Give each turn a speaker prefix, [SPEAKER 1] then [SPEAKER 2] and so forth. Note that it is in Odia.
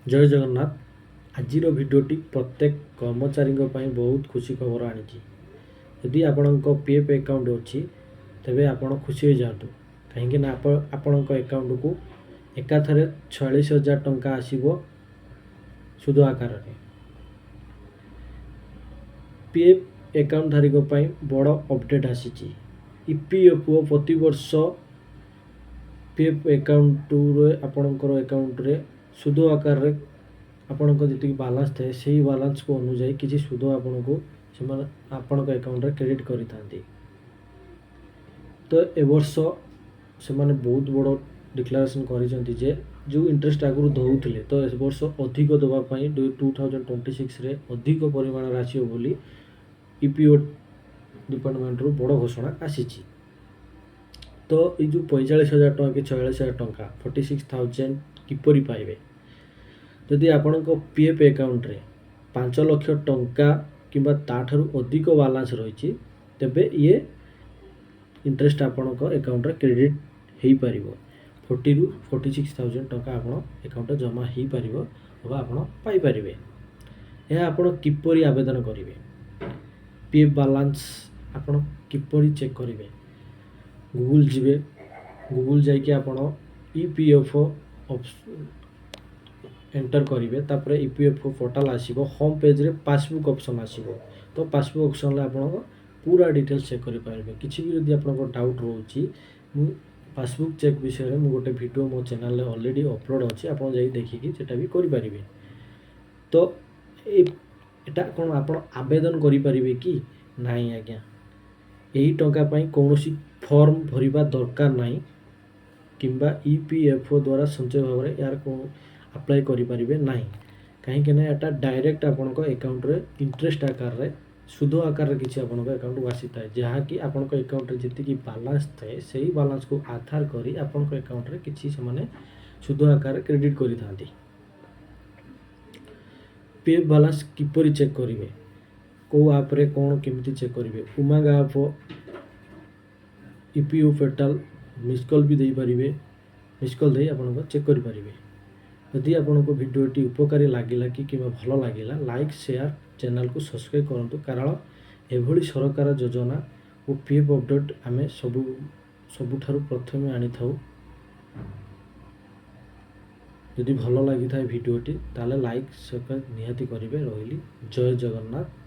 [SPEAKER 1] ଜୟ ଜଗନ୍ନାଥ। ଆଜିର ଭିଡ଼ିଓଟି ପ୍ରତ୍ୟେକ କର୍ମଚାରୀଙ୍କ ପାଇଁ ବହୁତ ଖୁସି ଖବର ଆଣିଛି। ଯଦି ଆପଣଙ୍କ ପିଏଫ୍ ଆକାଉଣ୍ଟ ଅଛି, ତେବେ ଆପଣ ଖୁସି ହୋଇଯାଆନ୍ତୁ, କାହିଁକି ନା ଆପଣଙ୍କ ଆକାଉଣ୍ଟକୁ ଏକାଥରେ 46,000 ଟଙ୍କା ଆସିବ ସୁଧ ଆକାରରେ। ପିଏଫ୍ ଆକାଉଣ୍ଟଧାରୀଙ୍କ ପାଇଁ ବଡ଼ ଅପଡ଼େଟ୍ ଆସିଛି। ଇପିଏଫ୍ଓ ପ୍ରତିବର୍ଷ ପିଏଫ୍ ଆକାଉଣ୍ଟରେ, ଆପଣଙ୍କର ଆକାଉଣ୍ଟରେ ସୁଧ ଆକାରରେ ଆପଣଙ୍କ ଯେତିକି ବାଲାନ୍ସ ଥାଏ, ସେଇ ବାଲାନ୍ସକୁ ଅନୁଯାୟୀ କିଛି ସୁଧ ଆପଣଙ୍କୁ ସେମାନେ ଆପଣଙ୍କ ଆକାଉଣ୍ଟରେ କ୍ରେଡ଼ିଟ୍ କରିଥାନ୍ତି। ତ ଏ ବର୍ଷ ସେମାନେ ବହୁତ ବଡ଼ ଡିକ୍ଲାରେସନ୍ କରିଛନ୍ତି ଯେ ଯେଉଁ ଇଣ୍ଟରେଷ୍ଟ ଆଗରୁ ଦେଉଥିଲେ, ତ ଏ ବର୍ଷ ଅଧିକ ଦେବା ପାଇଁ, 2026ରେ ଅଧିକ ପରିମାଣରେ ଆସିବ ବୋଲି ଇପିଓ ଡିପାର୍ଟମେଣ୍ଟରୁ ବଡ଼ ଘୋଷଣା ଆସିଛି। ତ ଏଇ ଯେଉଁ 45,000 ଟଙ୍କା କି 46,000 ଟଙ୍କା, 46,000 କିପରି ପାଇବେ? ଯଦି ଆପଣଙ୍କ ପିଏଫ୍ ଆକାଉଣ୍ଟରେ 5 ଲକ୍ଷ ଟଙ୍କା କିମ୍ବା ତା'ଠାରୁ ଅଧିକ ବାଲାନ୍ସ ରହିଛି, ତେବେ ଇଏ ଇଣ୍ଟରେଷ୍ଟ ଆପଣଙ୍କ ଆକାଉଣ୍ଟରେ କ୍ରେଡ଼ିଟ୍ ହେଇପାରିବ। 40ରୁ 46,000 ଟଙ୍କା ଆପଣ ଆକାଉଣ୍ଟରେ ଜମା ହେଇପାରିବ ବା ଆପଣ ପାଇପାରିବେ। ଏହା ଆପଣ କିପରି ଆବେଦନ କରିବେ? ପିଏଫ୍ ବାଲାନ୍ସ ଆପଣ କିପରି ଚେକ୍ କରିବେ? ଗୁଗୁଲ୍ ଯିବେ। ଗୁଗୁଲ୍ ଯାଇକି ଆପଣ ଇପିଏଫ୍ ଓ ଏଣ୍ଟର କରିବେ। ତାପରେ ଇପିଏଫ୍ ଓ ପୋର୍ଟାଲ୍ ଆସିବ। ହୋମ୍ ପେଜ୍ରେ ପାସବୁକ୍ ଅପସନ୍ ଆସିବ। ତ ପାସବୁକ୍ ଅପସନ୍ରେ ଆପଣଙ୍କ ପୁରା ଡିଟେଲ୍ସ ଚେକ୍ କରିପାରିବେ। କିଛି ବି ଯଦି ଆପଣଙ୍କ ଡାଉଟ୍ ରହୁଛି, ମୁଁ ପାସବୁକ୍ ଚେକ୍ ବିଷୟରେ ମୁଁ ଗୋଟେ ଭିଡ଼ିଓ ମୋ ଚ୍ୟାନେଲ୍ରେ ଅଲରେଡ଼ି ଅପଲୋଡ଼ ଅଛି, ଆପଣ ଯାଇ ଦେଖିକି ସେଟା ବି କରିପାରିବେ। ତ ଏଇଟା କ'ଣ ଆପଣ ଆବେଦନ କରିପାରିବେ କି? ନାହିଁ ଆଜ୍ଞା, ଏହି ଟଙ୍କା ପାଇଁ କୌଣସି ଫର୍ମ ଭରିବା ଦରକାର ନାହିଁ କିମ୍ବା ଇପିଏଫ୍ ଓ ଦ୍ୱାରା ସଞ୍ଚୟ ଭାବରେ ଏହାର ଆପ୍ଲାଏ କରିପାରିବେ ନାହିଁ, କାହିଁକି ନା ଏଟା ଡାଇରେକ୍ଟ ଆପଣଙ୍କ ଆକାଉଣ୍ଟରେ ଇଣ୍ଟରେଷ୍ଟ ଆକାରରେ, ସୁଧ ଆକାରରେ କିଛି ଆପଣଙ୍କ ଆକାଉଣ୍ଟକୁ ଆସିଥାଏ, ଯାହାକି ଆପଣଙ୍କ ଆକାଉଣ୍ଟରେ ଯେତିକି ବାଲାନ୍ସ ଥାଏ, ସେଇ ବାଲାନ୍ସକୁ ଆଧାର କରି ଆପଣଙ୍କ ଆକାଉଣ୍ଟରେ କିଛି ସେମାନେ ସୁଧ ଆକାରରେ କ୍ରେଡ଼ିଟ୍ କରିଥାନ୍ତି। ପିଏଫ୍ ବାଲାନ୍ସ କିପରି ଚେକ୍ କରିବେ? କେଉଁ ଆପ୍ରେ କ'ଣ କେମିତି ଚେକ୍ କରିବେ? ଉମାଙ୍ଗ ଆପ୍, ଇପିଓ ପୋର୍ଟାଲ୍, ମିସ୍ କଲ୍ ବି ଦେଇପାରିବେ। ମିସ୍ କଲ୍ ଦେଇ ଆପଣଙ୍କ ଚେକ୍ କରିପାରିବେ। ଯଦି ଆପଣଙ୍କୁ ଭିଡ଼ିଓଟି ଉପକାରୀ ଲାଗିଲା କି କିମ୍ବା ଭଲ ଲାଗିଲା, ଲାଇକ୍, ସେୟାର, ଚ୍ୟାନେଲକୁ ସବସ୍କ୍ରାଇବ୍ କରନ୍ତୁ, କାରଣ ଏଭଳି ସରକାର ଯୋଜନା ଓ ପିଏଫ୍ ଅପଡ଼େଟ୍ ଆମେ ସବୁଠାରୁ ପ୍ରଥମେ ଆଣିଥାଉ। ଯଦି ଭଲ ଲାଗିଥାଏ ଭିଡ଼ିଓଟି, ତାହେଲେ ଲାଇକ୍, ସବସ୍କ୍ରାଇବ୍ ନିହାତି କରିବେ। ରହିଲି, ଜୟ ଜଗନ୍ନାଥ।